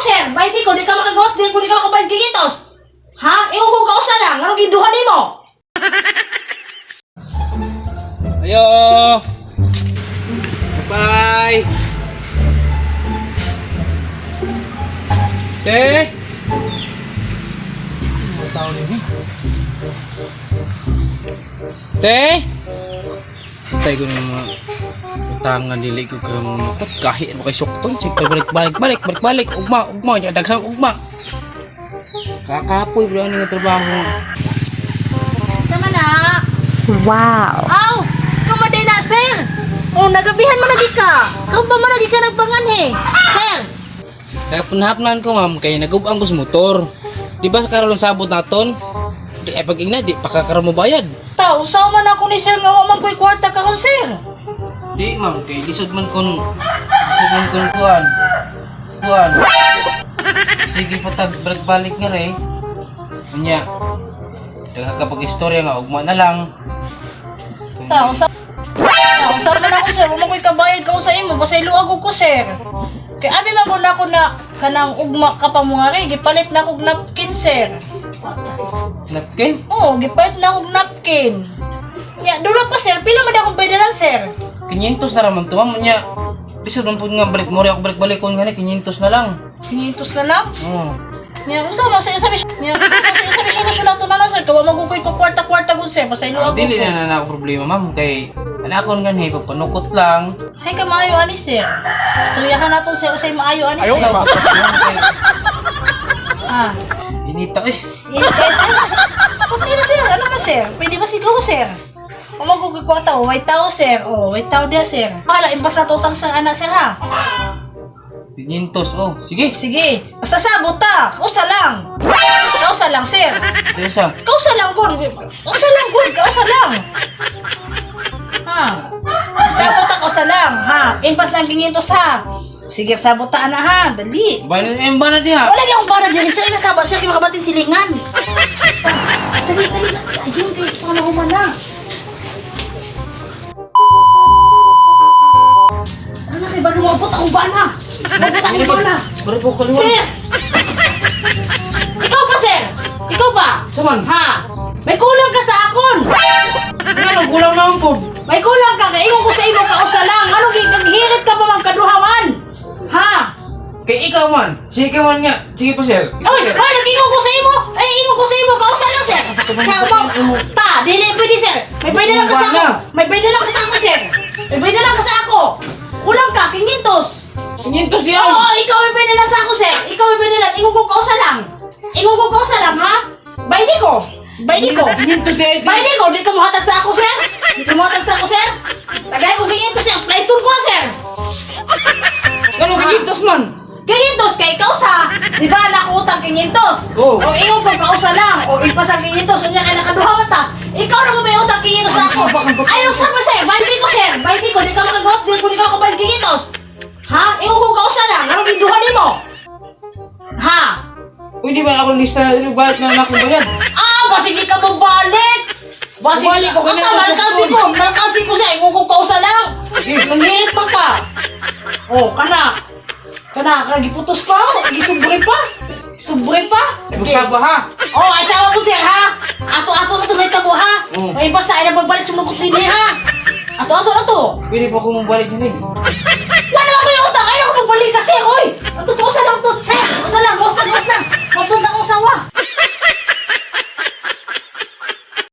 sir. 20 ko, di ka makagawas din kung di ka makabayad 500. Ha? Ingon ko kausa lang. Anong giduha nimo? Ayo. Bye. Te. Ano tao nini? Te. Tay ko ng mga utangan dili ko kay mga nukot kahit mo kay sukton check balik balik balik balik balik ugma ugma nya daghang ugma. Kakapoy bro ani nga trabaho. Sama na. Wow. Aw, kamaday na, sir. Oh, nagabihan man lagi ka. Kau pa man lagi ka nagpanganhe. Sir, Kaya punahapnan ko ma'am kay nagubang ko sa motor. Di ba karon lang sabot naton? Di ay pag ingna di pa ka karon mo bayad. tao, usaw man ako ni sir nga wa man ko'y kwarta karon, sir. Di ma'am kay lisod man kun kuan. Kuan. Sige patag balik-balik nga re. Unya. Daghan ka pag istorya nga ugma na lang. Tao, usaw. Tao, usaw man ako, sir. Wa man ko'y kabayad kaon sa imo. Basta iluag ko, sir. Kay abi man ko na ako na kanang ugma ka pa mo nga re. Gipalit na akong napkin, sir. Napkin? Oo, gipalit na akong napkin. Nya, dula pa, sir. Pila man akong baydaran, sir? 500 na raman to ma'am unya. Lisod man pud nga balik mo ako balik-balik kon nga ni 500 na lang. 500 na lang. Oh. Nya, usaw man sa isa nya, usaw man sa isa solusyon nato na lang, sir. Kawa magugoy ko kwarta-kwarta gud, sir. Basta iluag ko. Dili na na ako problema ma'am kay ana akon ganhi pagpanukot lang. Hay ka maayo ani sir. Istoryahan nato sir usay maayo ani sir. Ah, Inita eh. init kayo sir. Oh, sige na sir, ano na sir? Pwede ba siguro sir? O magugugwa tao, may tao sir. Oh, may tao diya sir. Hala, imbas na tutang sa ana sir ha. 500 oh. Sige. Sige, basta sabot ta. Kausa lang. Kausa lang sir. Sige sa. Kausa lang gud. Kausa lang gud, kausa lang. Ha. Sabot ta kausa lang ha. Impas na ang 500 ha. Sige, sabot ta ana ha. Dali. Ba na ba na diha. Wala gyud akong para diri sir, inasaba sir kay makabatin silingan. Dali, dali na sir. Ayun kay para na. Ano kay ba lumabot akong bana? Lumabot akong bana. Bari po kaliwa. Sir! Ikaw ba, sir? Ikaw ba? Saman. Ha? May kulang ka sa akon. Ngano kulang naman po. May kulang ka kay ingon ko sa imo kausa lang. Ano naghirit ka pa man kaduha man? Ha? Kay ikaw man. Sige man nga. Sige pa sir. Oy, oy, nag-ingon ko sa imo. Ay, ingon ko sa imo, kausa lang, sir. Sa mo, ta, dili pwede, sir. May pwede lang ka sa ako. May pwede lang ka sa ako, sir. May pwede lang ka sa ako. Kulang ka, 500. 500 diha. Oo, ikaw may pwede lang sa ako, sir. Ikaw may pwede lang. Ingon ko kausa lang. Ingon ko kausa lang, ha? Baydi ko. Baydi ko. 500 diha. Baydi ko, di ka muhatag sa ako, sir. Di ka muhatag sa ako, sir. Tagay ko 500, sir. Playstone ko na, sir. Ngano 500 man? 500 kay kausa, di ba nakuutang 500? Oo. O ingon ko kausa lang, o ipasa 500, unya kay nakaduha man ta. Ikaw na mo may utang 500 sa ako. Ayaw sa pa sir, baydi ko sir, baydi ko, di ka makagawas, di ko di ka makabayad 500. Ha? Ingon ko kausa lang, anong giduha nimo? Ha? Uy, di ba ako lista na balik na lang akong bayad. Ah, basig di ka mo balik. Basig Balik ko, Ang kanya sa ako malkansi sukton. ko, malkansi ko sir, ingon ko kausa lang. Sige. Nanghirit man ka. Oh, kana. Kana, kagiputos pa, oh, gisubre pa. Subre pa. Magsaba ha. Oh, asawa ko sir ha. Ato-ato na to may kabo ha. Mm. May basta ay pagbalik sumukot din ha. Ato-ato na to. Pwede pa akong mabalik yun eh. Wala ko yung utang. Ayaw ko magbalik ka sir. Oy, ang totoo sa lang to sir. Usa lang, boss na, boss na. Magsunod akong sawa.